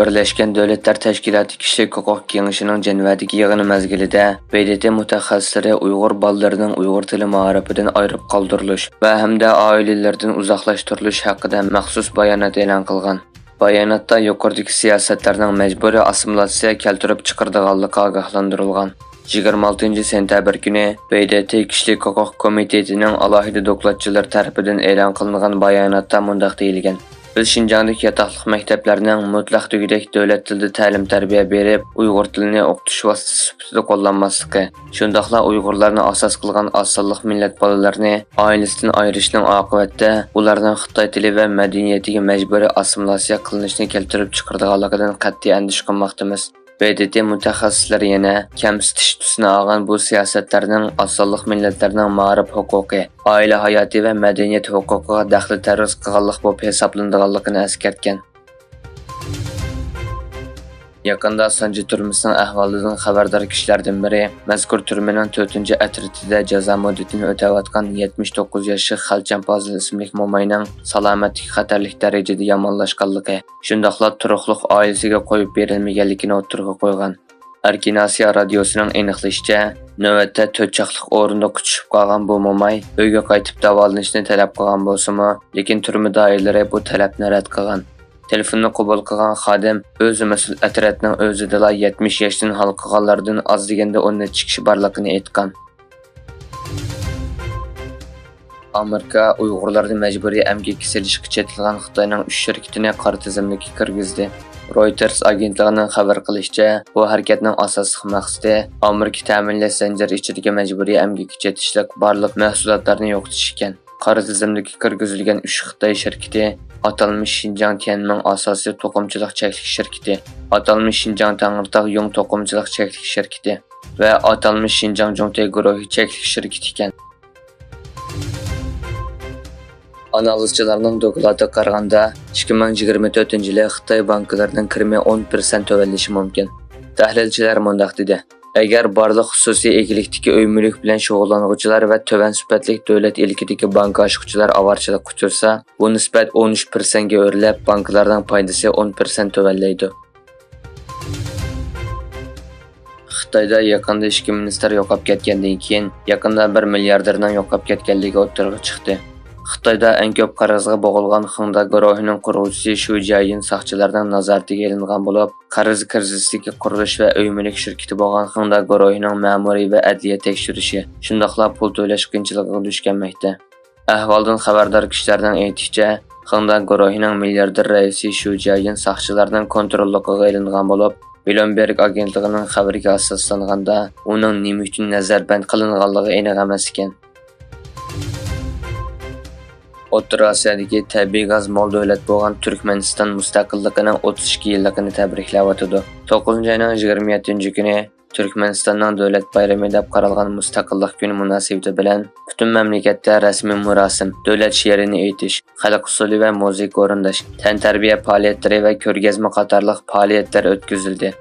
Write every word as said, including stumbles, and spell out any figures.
بىرلەشكەن دۆلەتلەر تەشكىلاتى كىشىلىك ھوقۇق كېڭىشىنىڭ جەنۋەدىكى يىغىنى مەزگىلىدە ب د ت مۇتەخەسسىسلىرى ئۇيغۇر بالىلىرىنىڭ ئۇيغۇر تىلى مائارىپىدىن ئايرىپ قالدۇرۇلۇش ۋە ھەمدە ئائىلىلىرىدىن ئۇزاقلاشتۇرۇلۇش ھەققىدە مەخسۇس بايانات ئېلان قىلغان. باياناتتا يۇقىرىدىكى سىياسەتلەرنىڭ مەجبۇرىي ئاسسىمىلياتسىيە كەلتۈرۈپ چىقىرىدىغانلىقى ئاگاھلاندۇرۇلغان. يىگىرمە ئالتىنچى سېنتەبىر كۈنى ب د ت كىشىلىك ھوقۇق كومىتېتىنىڭ ئالاھىدە دوكلاتچىلىرى تەرىپىدىن ئېلان قىلىنغان باياناتتا مۇنداق دېيىلگەن: بىز شىنجاڭدىكى ياتاقلىق مەكتەپلەرنىڭ مۇتلەق دېگۈدەك دۆلەت تىلىدا تەلىم-تەربىيە بېرىپ، ئۇيغۇر تىلىنى ئوقۇتۇش ۋاسىتىسى سۈپىتىدە قوللانماسلىقى، شۇنداقلا ئۇيغۇرلارنى ئاساس قىلغان ئاز سانلىق مىللەت بالىلىرىنى ئائىلىسىدىن ئايرىشنىڭ ئاقىۋەتتە ئۇلارنىڭ خىتاي تىلى ۋە مەدەنىيىتىگە مەجبۇرىي ئاسسىمىلياتسىيە قىلىنىشىنى كەلتۈرۈپ چىقىرىدىغانلىقىدىن قەتئىي ئەندىشە قىلماقتىمىز. ب د ت مۇتەخەسسىسلىرى يەنە كەمسىتىش تۈسىنى ئالغان بۇ سىياسەتلەرنىڭ ئاز سانلىق مىللەتلەرنىڭ مائارىپ ھوقۇقى، ئائىلە ھاياتى ۋە مەدەنىيەت ھوقۇقىغا دەخلى تەرۇز قىلغانلىق بولۇپ ھېسابلىنىدىغانلىقىنى ئەسكەرتكەن. يېقىندا سانجى تۈرمىسىنىڭ ئەھۋالىدىن خەۋەردار كىشىلەردىن بىرى مەزكۇر تۈرمىنىڭ تۆتىنچى ئەترىتىدە جازا مۇددىتىنى ئۆتەۋاتقان يەتمىش توققۇز ياشلىق خەلچەم پازىل ئىسىملىك موماينىڭ سالامەتلىكى خەتەرلىك دەرىجىدە يامانلاشقانلىقى، شۇنداقلا تۇرۇقلۇق ئائىلىسىگە قويۇپ بېرىلمىگەنلىكىنى ئوتتۇرىغا قويغان. ئەركىن ئاسىيا رادىيوسىنىڭ ئېنىقلىشىچە، نۆۋەتتە تۆت چاقلىق ئورۇندۇققا چۈشۈپ قالغان بۇ موماي ئۆيگە قايتىپ داۋالىنىشنى تەلەپ قىلغان بولسىمۇ، لېكىن تۈرمە دائىرىلىرى بۇ تەلەپنى رەت قىلغان. تېلېفوننى قوبۇل قىلغان خادىم ئۆزى مەسئۇل ئەترەتنىڭ ئۆزىدىلا يەتمىش ياشتىن ھالقىغانلاردىن ئاز دېگەندە ئون نەچچە كىشى بارلىقىنى ئېيتقان. ئامېرىكا ئۇيغۇرلارنى مەجبۇرىي ئەمگەككە سېلىشقا چېتىلغان خىتاينىڭ ئۈچ شىركىتىنى قارا تىزىملىككە كىرگۈزدى. رويتېرس ئاگېنتلىقىنىڭ خەۋەر قىلىشىچە، بۇ ھەرىكەتنىڭ ئاساسلىق مەقسىتى ئامېرىكا تەمىنلەش زەنجىرى ئىچىدىكى مەجبۇرىي ئەمگەككە چېتىشلىق بارلىق مەھسۇلاتلارنى يوقىتىش ئىكەن. قارا تىزىملىككە كىرگۈزۈلگەن ئۈچ خىتاي شىركىتى ئاتالمىش شىنجاڭ تيەنمىڭ ئاساسىي توقۇمىچىلىق چەكلىك شىركىتى، ئاتالمىش شىنجاڭ تەڭرىتاغ يۇڭ توقۇمىچىلىق چەكلىك شىركىتى ۋە ئاتالمىش شىنجاڭ جۇڭتەي گۇرۇھى چەكلىك شىركىتى ئىكەن. ئانالىزچىلارنىڭ دوكلاتىغا قارىغاندا، ئىككى مىڭ يىگىرمە تۆتىنچى يىلى خىتاي بانكىلىرىنىڭ كىرىمى ئون پىرسەنت تۆۋەنلىشى مۇمكىن. تەھلىلچىلەر مۇنداق دېدى: ئەگەر بارلىق خۇسۇسىي ئىگىلىكتىكى ئۆي مۈلۈك بىلەن شۇغۇللانغۇچىلار ۋە تۆۋەن سۈپەتلىك دۆلەت ئىلكىدىكى بانكا ئاچقۇچىلار ئاۋارىچىلىققا ئۇچرىسا، بۇ نىسبەت ئون ئۈچ پىرسەنتكە ئۆرلەپ، بانكىلارنىڭ پايدىسى ئون پىرسەنت تۆۋەنلەيدۇ. خىتايدا يېقىندا ئىككى مىنىستىر يوقاپ كەتكەندىن كېيىن، يېقىندا بىر مىلياردېرنىڭ يوقاپ كەتكەنلىكى ئوتتۇرىغا چىقتى. خىتايدا ئەڭ كۆپ قەرزگە بوغۇلغان خېڭدا گۇرۇھىنىڭ قۇرغۇچىسى شۇ جيايىن ساقچىلارنىڭ نازارىتىگە ئېلىنغان بولۇپ، قەرز كىرىزىسىدىكى قۇرۇلۇش ۋە ئۆي مۈلۈك شىركىتى بولغان خېڭدا گۇرۇھىنىڭ مەمۇرىي ۋە ئەدلىيە تەكشۈرۈشى، شۇنداقلا پۇل تۆلەش قىيىنچىلىقىغا دۇچ كەلمەكتە. ئەھۋالدىن خەۋەردار كىشىلەرنىڭ ئېيتىشىچە، خېڭدا گۇرۇھىنىڭ مىلياردېر رەئىسى شۇ جيايىن ساقچىلارنىڭ كونتروللۇقىغا ئېلىنغان بولۇپ، بلومبېرگ ئاگېنتلىقىنىڭ خەۋىرىگە ئاساسلانغاندا، ئۇنىڭ نېمە ئۈچۈن نەزەربەند قىلىنغانلىقى ئېنىق ئەمەس ئىكەن. ئوتتۇرا ئاسىيادىكى تەبىئىي گاز مول دۆلەت بولغان تۈركمەنىستان مۇستەقىللىقىنىڭ ئوتتۇز ئىككى يىللىقىنى تەبرىكلەۋاتىدۇ. توققۇزىنچى ئاينىڭ يىگىرمە يەتتىنچى كۈنى تۈركمەنىستاننىڭ دۆلەت بايرىمى دەپ قارالغان مۇستەقىللىق كۈنى مۇناسىۋىتى بىلەن پۈتۈن مەملىكەتتە رەسمىي مۇراسىم، دۆلەت شېئىرىنى ئېيتىش، خەلق ئۇسسۇلى ۋە مۇزىكا ئورۇنداش، تەنتەربىيە پائالىيەتلىرى ۋە كۆرگەزمە قاتارلىق پائالىيەتلەر ئۆتكۈزۈلدى.